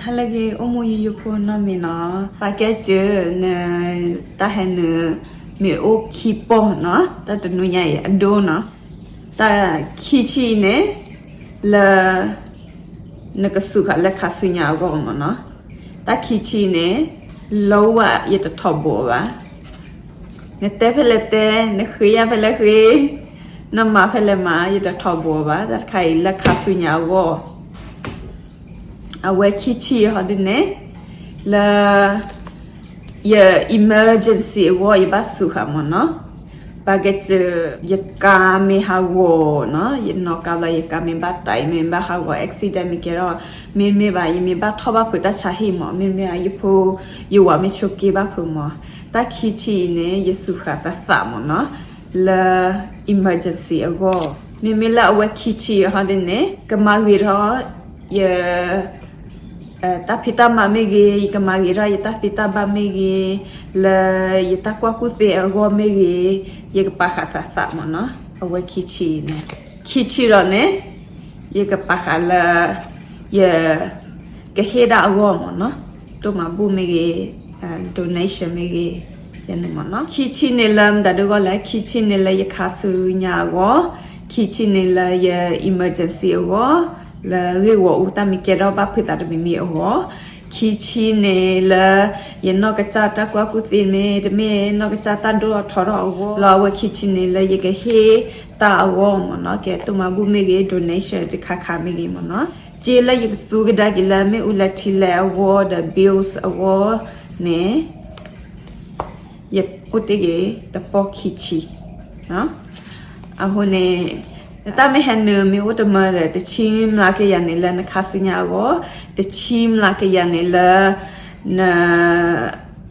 ဟါလၢအဂ့ၤ အိၣ်မူယိယိဖိနီတမံၤနီၤ, ပာ်ကဲစၢၤန တၢ်ဟဲနုာ် မ့ၢ်အိၣ်ခံပီၢ်နီၤ, တၢ်တနွံညါအံၤအဒိနီၤ, တၢ်ခံဆံအံၤန့ၣ် လၢ နကစူးဃာ်လၢခါဆူညါအဂီၢ်မ့ၢ်နီၤ, တၢ်ခံဆံန့ၣ် လီဝဲယတထီဘိးအီၤဘၣ်, နတဲဖဲလဲၣ်တဲ, နဃ့ယၤဖဲလဲၣ်ဃ့, နမၤဖဲလဲၣ်မၤ ယတထီဘိးအီၤဘၣ်, တၢ်တခါအံၤလၢခါဆူညါအဂီၢ် အဝဲခံဆံဟီဒ်န့ၣ် လၢ ယ emergency အဂီၢ် ယဘၣ်စူးဃာ်မ့ၢ်နီၤ, ပာ်ကဲစၢၤ ယကါမ့ၢ်ဟးဂီၤနီၤ, ယနီၣ်ကါဘျီ ယကါမ့ၢ်ဘၣ်တၢ်အံၤ မ့ၢ်ဘၣ်ဟးဂီၤ accident မ့ၢ်ကဲထီၣ်, မ့တမ့ၢ်ဘၣ် ယမ့ၢ်ဘၣ်ထီၣ်ဘၣ်ဖုးတၢ်ဆါဟံၣ်မ့ၢ်, မ့တမ့ၢ်ဘၣ် ယဖိ ယဝၤမ့ၢ်ဆိးက့ဘၣ်ဖုးမ့ၢ်, တၢ်ခံဆံအံၤန့ၣ် ယစူးဃာ်သးသးမ့ၢ်နီၤ, လၢ emergency အဂီၢ်, မ့မ့ၢ်လၢအဝဲခံဆံဟီဒ်န့ၣ် ကမၤဂ့ၤထီၣ် ယ တၢ်ဖံးတၢ်မၤမ့ၢ်ဂ့ၤ, ယကမၤဂ့ၤထီၣ်ယတၢ်သ့တၢ်ဘၣ်မ့ၢ်ဂ့ၤ, လၢယတၢ်ကွၢ်ကူၣ်သ့အဂီၢ်မ့ၢ်ဂ့ၤ, ယကပာ်ဃာ်သးသးမ့ၢ်နီၤ, အဝဲခံဆံန့ၣ်, ခံဆံဒီးန့ၣ် ယကပာ်ဃာ်လၢ ယ ကဟ့ၣ်ဒၣ်အဂီၢ်မ့ၢ်နီၤ, တိၢ်မၤဘူၣ်မ့ၢ်ဂ့ၤ, donation မ့ၢ်ဂ့ၤ, ယန့ၣ်မ့ၢ်နီၤ, ခံဆံန့ၣ်လၢမတၤဒုဂီၢ်လဲၣ်, ခံဆံန့ၣ်လၢယခါဆူညါအဂီၢ်, ခံဆံန့ၣ်လၢယ emergency အဂီၢ်, လၢဂ့ၢ်ဂီၢ်အူတၢ်မ့ၢ်ကဲထီၣ်ဘၣ်ဖုးသးတမံၤမံၤအဂီၢ်, ခံဆံန့ၣ်လၢ ယနီၢ်ကစၢ်တၢ်ကွၢ်ကူၣ်သ့မ့ၢ်တမ့ၢ် နီၢ်ကစၢ်တၢ်ဒိၣ်ထီၣ်ထီထီၣ်အဂီၢ်, လီၤအဝဲခံဆံန့ၣ်လၢယကဟ့ၣ်တၢ်အဂီၢ်မ့ၢ်နီၤ, ကဲတိၢ်မၤဘူၣ်မ့ၢ်ဂ့ၤ donation တခါခါမ့ၢ်ဂ့ၤမ့ၢ်နီၤ, စ့လၢယကသူကဒါက့ၤလၢမ့ၣ်အူလဲထံလဲအဂီၢ်ဒီး bills အဂီၢ်န့ၣ် ယအိၣ်တ့ၢ်က့ၤတပီၢ်ခံဆံ, အဃိန့ၣ် နတၢ်မ့ၢ်ဟဲနုာ်မ့ၢ်အိၣ်တမၢဒီး တဆံမျးကယၤန့ၣ်လၢနခါဆူညါအဂီၢ်, တဆံမျးကယၤန့ၣ်လၢ န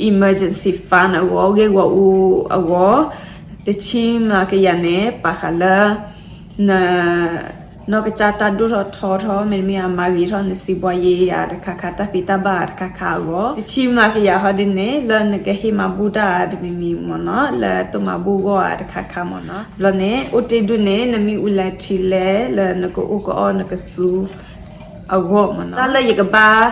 emergency fund အဂီၢ်, ဂ့ၢ်ဂီၢ်အူအဂီၢ်, တဆံမျးကယၤန့ၣ် ပာ်ဃာ်လၢ န နီၢ်ကစၢ်တၢ်ဒိၣ်ထီၣ်ထီထီၣ် မ့တမ့ၢ်အမၤဂ့ၤထီၣ်နစံးဘှီယ့ယၤတခါခါ တၢ်သ့တၢ်ဘၣ်တခါခါအဂီၢ်, တဆံမျးကယၤဟီဒ်န့ၣ် လၢနကဟ့ၣ်မၤဘူၣ်တၢ်တမံၤမံၤမ့ၢ်နီၤ, လၢတိၢ်မၤဘူၣ်ဂီၢ်တခါခါမ့ၢ်နီၤ, ဘျီန့ၣ် အိၣ်တ့ၢ်ဒုန့ၣ် နမ့ၣ်အူလဲထံလဲလၢနကအိၣ်ကအီၣ်နကသူ အဂီၢ်မ့ၢ်နီၤ, တၢ်လၢယကဘၣ်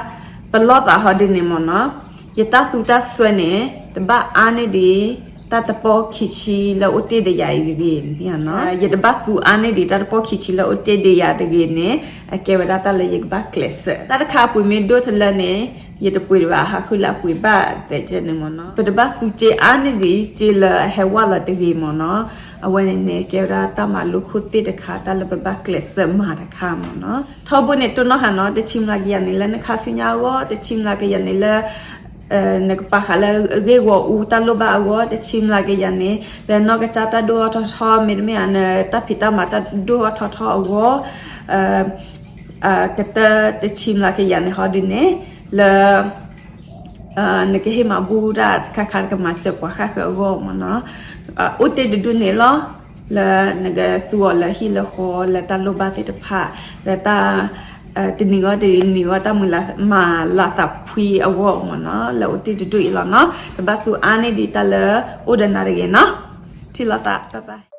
ပလီၢ်သးဟီဒ်န့ၣ်မ့ၢ်နီၤ, ယတၢ်သူတၢ်စွဲန့ၣ် တဘၣ်အါန့ၢ်ဒံး တၢ်တပီၢ်ခံဆံလၢအိၣ်တ့ၢ်ဒီးယၤအံၤတဂ့ၤန့ၣ်, ယတဘၣ်သူအါန့ၢ်ဒံးတၢ်တပီၢ်ခံဆံလၢအိၣ်တ့ၢ်ဒီးယၤတဂ့ၤန့ၣ်, အကဲဝဲဒၣ်တၢ်လၢယကဘၣ်ကျဲးစၢး, တၢ်တခါအပှ့ၤမ့ၢ်ဒိၣ်တလၢန့ၣ် ယတပှ့ၤတဘၣ် ဟးဃုလၢအပှ့ၤဘၣ်သဲးကဲန့ၣ်မ့ၢ်နီၤ, ပတဘၣ်သူစ့အါန့ၢ်ဒံး စ့လၢအဟဲဝဲလီၤတဂ့ၤမ့ၢ်နီၤ, အဝဲန့ၣ်န့ၣ် ကဲဝဲဒၣ်တၢ်မၤလိခိၣ်သ့ၣ်တခါ တၢ်လၢပဘၣ်ကျဲးစၢးမၤတခါမ့ၢ်နီၤ, ထီဘိန့ၣ်တိၢ်နီၣ်ဃာ်နီၤ, တဆံမျးကယၤန့ၣ်လၢနခါဆူညါအဂီၢ်, တဆံမျးကယၤန့ၣ်လၢ နကပာ်ဃာ်လၢအဂ့ၢ်ဂီၢ်အူတၢ်လိၣ်ဘၣ်အဂီၢ်, တဆံမျးကယၤန့ၣ် လၢနီၢ်ကစၢ်တၢ်ဒိၣ်ထီၣ်ထီထီၣ် မ့တမ့ၢ် နတၢ်ဖံးတၢ်မၤတၢ်ဒိၣ်ထီၣ်ထီထီၣ်အဂီၢ်, ကတၢၢ်တဆံမျးကယၤန့ၣ်ဟီဒ်န့ၣ် လၢ နကဟ့ၣ်မၤဘူၣ်တၢ်တခါခါ နကမၤစၢၤပှၤဃၣ်ဃၢၤအဂီၢ်မ့ၢ်နီၤ, အိၣ်တ့ၢ်တဒူၣ်န့ၣ်လီၤ, လၢနကသူအီၤလၢဟံၣ်လၢဃီ လၢတၢ်လိၣ်ဘၣ်သ့ၣ်တဖၣ်, လၢတၢ် တနံၤဂီၢ်တနံၤဂီၢ် တၢ်မုၢ်လၢ်မၤလၤသးဖှံအဂီၢ်မ့ၢ်နီၤ, လၢအိၣ်တ့ၢ်တဒူၣ်အံၤလီၤနီၤ, တဘၣ်သူအါန့ၢ်ဒံးတၢ်လၢအိၣ်ဒီးနၤတဂ့ၤနီၤ, ထံၣ်လိာ်သး bye bye.